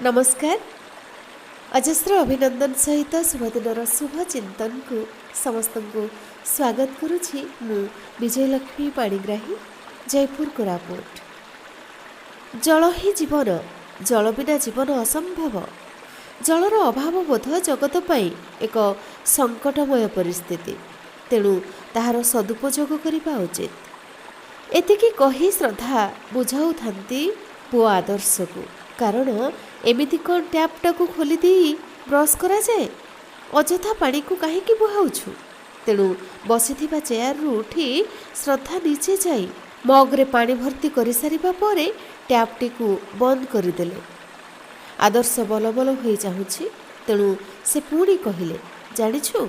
ନମସ୍କାର। ଅଜସ୍ର ଅଭିନନ୍ଦନ ସହିତ ଶୁଭଦିନର ଶୁଭ ଚିନ୍ତନକୁ ସମସ୍ତଙ୍କୁ ସ୍ୱାଗତ କରୁଛି ମୁଁ ବିଜୟଲକ୍ଷ୍ମୀ ପାଣିଗ୍ରାହୀ, ଜୟପୁର, କୋରାପୁଟ। ଜଳ ହିଁ ଜୀବନ। ଜଳ ବିନା ଜୀବନ ଅସମ୍ଭବ। ଜଳର ଅଭାବ ବୋଧ ଜଗତ ପାଇଁ ଏକ ସଙ୍କଟମୟ ପରିସ୍ଥିତି। ତେଣୁ ତାହାର ସଦୁପଯୋଗ କରିବା ଉଚିତ। ଏତିକି କହି ଶ୍ରଦ୍ଧା ବୁଝାଉଥାନ୍ତି ପୁଅ ଆଦର୍ଶକୁ। କାରଣ ଏମିତି କ'ଣ ଟ୍ୟାପ୍ଟାକୁ ଖୋଲିଦେଇ ବ୍ରସ୍ କରାଯାଏ? ଅଯଥା ପାଣିକୁ କାହିଁକି ବୁହାଉଛୁ? ତେଣୁ ବସିଥିବା ଚେୟାରରୁ ଉଠି ଶ୍ରଦ୍ଧା ନିଜେ ଯାଇ ମଗ୍ରେ ପାଣି ଭର୍ତ୍ତି କରିସାରିବା ପରେ ଟ୍ୟାପ୍ଟିକୁ ବନ୍ଦ କରିଦେଲେ। ଆଦର୍ଶ ବଲବଲ ହୋଇ ଚାହୁଁଛି। ତେଣୁ ସେ ପୁଣି କହିଲେ, ଜାଣିଛୁ,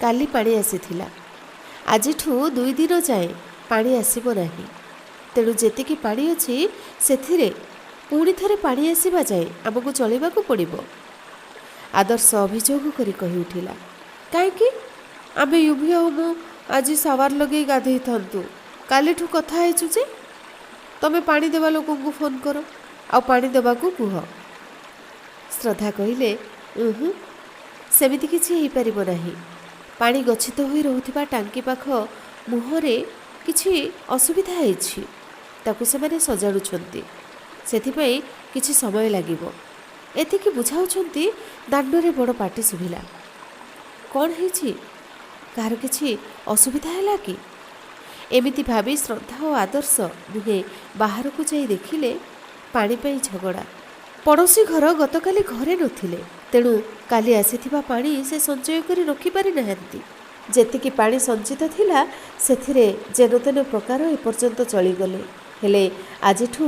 କାଲି ପାଣି ଆସିଥିଲା। ଆଜିଠୁ 2 ଦିନ ଯାଏଁ ପାଣି ଆସିବ ନାହିଁ। ତେଣୁ ଯେତିକି ପାଣି ଅଛି, ସେଥିରେ ପୁଣି ଥରେ ପାଣି ଆସିବା ଯାଏଁ ଆମକୁ ଚଳିବାକୁ ପଡ଼ିବ। ଆଦର୍ଶ ଅଭିଯୋଗ କରି କହି ଉଠିଲା, କାହିଁକି? ଆମେ ୟୁଭି ଆଉ ମୁଁ ଆଜି ସାୱାର ଲଗେଇ ଗାଧେଇଥାନ୍ତୁ। କାଲିଠୁ କଥା ହେଇଛୁ ଯେ। ତମେ ପାଣି ଦେବା ଲୋକଙ୍କୁ ଫୋନ୍ କର ଆଉ ପାଣି ଦେବାକୁ କୁହ। ଶ୍ରଦ୍ଧା କହିଲେ, ଉହୁଁ, ସେମିତି କିଛି ହେଇପାରିବ ନାହିଁ। ପାଣି ଗଚ୍ଛିତ ହୋଇ ରହୁଥିବା ଟାଙ୍କି ପାଖ ମୁହଁରେ କିଛି ଅସୁବିଧା ହେଇଛି। ତାକୁ ସେମାନେ ସଜାଡ଼ୁଛନ୍ତି। ସେଥିପାଇଁ କିଛି ସମୟ ଲାଗିବ। ଏତିକି ବୁଝାଉଛନ୍ତି, ଦାଣ୍ଡରେ ବଡ଼ ପାଟି ଶୁଭିଲା। କ'ଣ ହେଇଛି? କାହାର କିଛି ଅସୁବିଧା ହେଲା କି? ଏମିତି ଭାବି ଶ୍ରଦ୍ଧା ଓ ଆଦର୍ଶ ଦୁହେଁ ବାହାରକୁ ଯାଇ ଦେଖିଲେ, ପାଣି ପାଇଁ ଝଗଡ଼ା। ପଡ଼ୋଶୀ ଘର ଗତକାଲି ଘରେ ନଥିଲେ। ତେଣୁ କାଲି ଆସିଥିବା ପାଣି ସେ ସଞ୍ଚୟ କରି ରଖିପାରି ନାହାନ୍ତି। ଯେତିକି ପାଣି ସଞ୍ଚିତ ଥିଲା, ସେଥିରେ ଯେନତେନ ପ୍ରକାର ଏପର୍ଯ୍ୟନ୍ତ ଚଳିଗଲେ। ହେଲେ ଆଜିଠୁ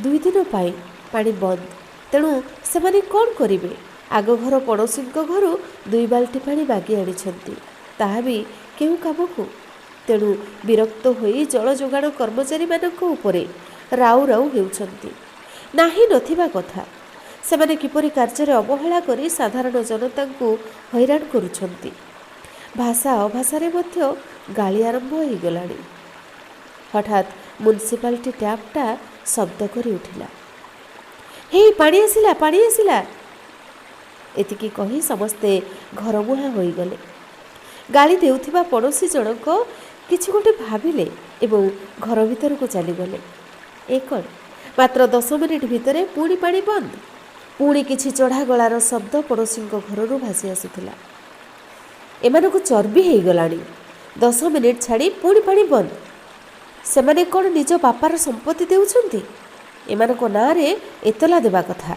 2 ଦିନ ପାଇଁ ପାଣି ବନ୍ଦ। ତେଣୁ ସେମାନେ କ'ଣ କରିବେ? ଆଗ ଘର ପଡ଼ୋଶୀଙ୍କ ଘରୁ 2 ବାଲ୍ଟି ପାଣି ମାଗି ଆଣିଛନ୍ତି। ତାହା ବି କେଉଁ କାମକୁ? ତେଣୁ ବିରକ୍ତ ହୋଇ ଜଳ ଯୋଗାଣ କର୍ମଚାରୀମାନଙ୍କ ଉପରେ ରାଉ ରାଉ ହେଉଛନ୍ତି। ନାହିଁ ନଥିବା କଥା, ସେମାନେ କିପରି କାର୍ଯ୍ୟରେ ଅବହେଳା କରି ସାଧାରଣ ଜନତାଙ୍କୁ ହଇରାଣ କରୁଛନ୍ତି। ଭାଷା ଅଭାଷାରେ ମଧ୍ୟ ଗାଳି ଆରମ୍ଭ ହୋଇଗଲାଣି। ହଠାତ୍ ମ୍ୟୁନିସିପାଲିଟି ଟ୍ୟାପ୍ଟା ଶବ୍ଦ କରି ଉଠିଲା। ହେଇ, ପାଣି ଆସିଲା, ପାଣି ଆସିଲା! ଏତିକି କହି ସମସ୍ତେ ଘରମୁହାଁ ହୋଇଗଲେ। ଗାଳି ଦେଉଥିବା ପଡ଼ୋଶୀ ଜଣକ କିଛି ଗୋଟେ ଭାବିଲେ ଏବଂ ଘର ଭିତରକୁ ଚାଲିଗଲେ। ଏ କ'ଣ? ମାତ୍ର 10 ମିନିଟ୍ ଭିତରେ ପୁଣି ପାଣି ବନ୍ଦ। ପୁଣି କିଛି ଚଢ଼ା ଗଳାର ଶବ୍ଦ ପଡ଼ୋଶୀଙ୍କ ଘରରୁ ଭାସି ଆସୁଥିଲା। ଏମାନଙ୍କୁ ଚର୍ବି ହେଇଗଲାଣି। 10 ମିନିଟ୍ ଛାଡ଼ି ପୁଣି ପାଣି ବନ୍ଦ। ସେମାନେ କ'ଣ ନିଜ ବାପାର ସମ୍ପତ୍ତି ଦେଉଛନ୍ତି? ଏମାନଙ୍କ ନାଁରେ ଏତଲା ଦେବା କଥା।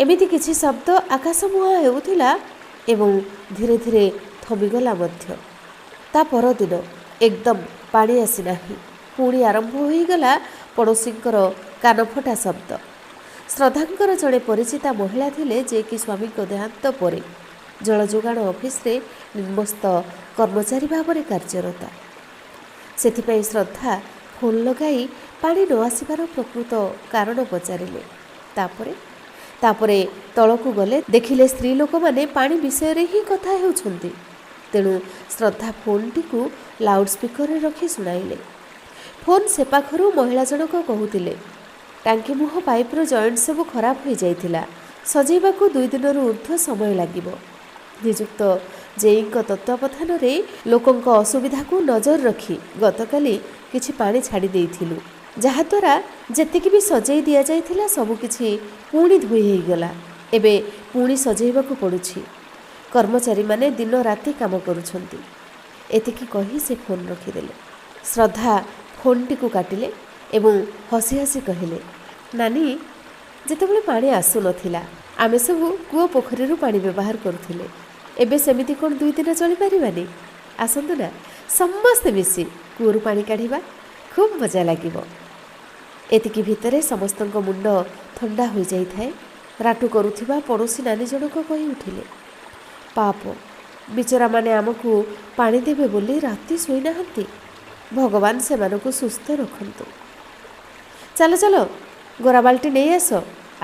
ଏମିତି କିଛି ଶବ୍ଦ ଆକାଶମୁହାଁ ହେଉଥିଲା ଏବଂ ଧୀରେ ଧୀରେ ଥମିଗଲା ମଧ୍ୟ। ତା ପରଦିନ ଏକଦମ ପାଣି ଆସିନାହିଁ। ପୁଣି ଆରମ୍ଭ ହୋଇଗଲା ପଡ଼ୋଶୀଙ୍କର କାନଫଟା ଶବ୍ଦ। ଶ୍ରଦ୍ଧାଙ୍କର ଜଣେ ପରିଚିତା ମହିଳା ଥିଲେ, ଯିଏକି ସ୍ୱାମୀଙ୍କ ଦେହାନ୍ତ ପରେ ଜଳଯୋଗାଣ ଅଫିସରେ ନିମ୍ନସ୍ଥ କର୍ମଚାରୀ ଭାବରେ କାର୍ଯ୍ୟରତ। ସେଥିପାଇଁ ଶ୍ରଦ୍ଧା ଫୋନ୍ ଲଗାଇ ପାଣି ନ ଆସିବାର ପ୍ରକୃତ କାରଣ ପଚାରିଲେ। ତାପରେ ତାପରେ ତଳକୁ ଗଲେ, ଦେଖିଲେ ସ୍ତ୍ରୀ ଲୋକମାନେ ପାଣି ବିଷୟରେ ହିଁ କଥା ହେଉଛନ୍ତି। ତେଣୁ ଶ୍ରଦ୍ଧା ଫୋନ୍ଟିକୁ ଲାଉଡ୍ ସ୍ପିକରରେ ରଖି ଶୁଣାଇଲେ। ଫୋନ୍ ସେପାଖରୁ ମହିଳା ଜଣକ କହୁଥିଲେ, ଟାଙ୍କି ମୁହଁ ପାଇପ୍ର ଜଏଣ୍ଟ ସବୁ ଖରାପ ହୋଇଯାଇଥିଲା। ସଜେଇବାକୁ 2 ଦିନରୁ ଉର୍ଦ୍ଧ୍ୱ ସମୟ ଲାଗିବ। ନିଯୁକ୍ତ ଜେଇଙ୍କ ତତ୍ତ୍ୱାବଧାନରେ ଲୋକଙ୍କ ଅସୁବିଧାକୁ ନଜର ରଖି ଗତକାଲି କିଛି ପାଣି ଛାଡ଼ି ଦେଇଥିଲୁ, ଯାହାଦ୍ୱାରା ଯେତିକି ବି ସଜେଇ ଦିଆଯାଇଥିଲା, ସବୁକିଛି ପୁଣି ଧୋଇ ହୋଇଗଲା। ଏବେ ପୁଣି ସଜେଇବାକୁ ପଡ଼ୁଛି। କର୍ମଚାରୀମାନେ ଦିନ ରାତି କାମ କରୁଛନ୍ତି। ଏତିକି କହି ସେ ଫୋନ୍ ରଖିଦେଲେ। ଶ୍ରଦ୍ଧା ଫୋନ୍ଟିକୁ କାଟିଲେ ଏବଂ ହସି ହସି କହିଲେ, ନାନୀ, ଯେତେବେଳେ ପାଣି ଆସୁନଥିଲା, ଆମେ ସବୁ କୂଅ ପୋଖରୀରୁ ପାଣି ବ୍ୟବହାର କରୁଥିଲେ। ଏବେ ସେମିତି କ'ଣ 2 ଦିନ ଚଳିପାରିବାନି? ଆସନ୍ତୁ ନା, ସମସ୍ତେ ମିଶି କୂଅରୁ ପାଣି କାଢ଼ିବା। ଖୁବ୍ ମଜା ଲାଗିବ। ଏତିକି ଭିତରେ ସମସ୍ତଙ୍କ ମୁଣ୍ଡ ଥଣ୍ଡା ହୋଇଯାଇଥାଏ। ରାଟୁ କରୁଥିବା ପଡ଼ୋଶୀ ନାନୀ ଜଣକ କହି ଉଠିଲେ, ପାପ ବିଚରାମାନେ ଆମକୁ ପାଣି ଦେବେ ବୋଲି ରାତି ଶୋଇନାହାନ୍ତି। ଭଗବାନ ସେମାନଙ୍କୁ ସୁସ୍ଥ ରଖନ୍ତୁ। ଚାଲ ଚାଲ, ଗରା ବାଲ୍ଟି ନେଇ ଆସ।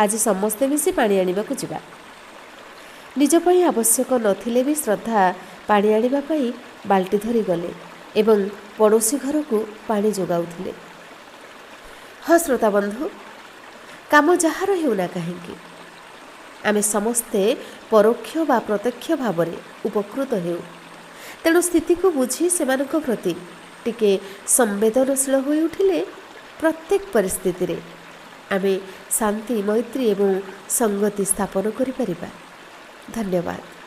ଆଜି ସମସ୍ତେ ମିଶି ପାଣି ଆଣିବାକୁ ଯିବା। ନିଜ ପାଇଁ ଆବଶ୍ୟକ ନଥିଲେ ବି ଶ୍ରଦ୍ଧା ପାଣି ଆଣିବା ପାଇଁ ବାଲ୍ଟି ଧରି ଗଲେ ଏବଂ ପଡ଼ୋଶୀ ଘରକୁ ପାଣି ଯୋଗାଉଥିଲେ। ହଁ ଶ୍ରୋତା ବନ୍ଧୁ, କାମ ଯାହାର ହେଉନା କାହିଁକି, ଆମେ ସମସ୍ତେ ପରୋକ୍ଷ ବା ପ୍ରତ୍ୟକ୍ଷ ଭାବରେ ଉପକୃତ ହେଉ। ତେଣୁ ସ୍ଥିତିକୁ ବୁଝି ସେମାନଙ୍କ ପ୍ରତି ଟିକେ ସମ୍ବେଦନଶୀଳ ହୋଇ ଉଠିଲେ ପ୍ରତ୍ୟେକ ପରିସ୍ଥିତିରେ ଆମେ ଶାନ୍ତି, ମୈତ୍ରୀ ଏବଂ ସଂଗତି ସ୍ଥାପନ କରିପାରିବା। ଧନ୍ୟବାଦ।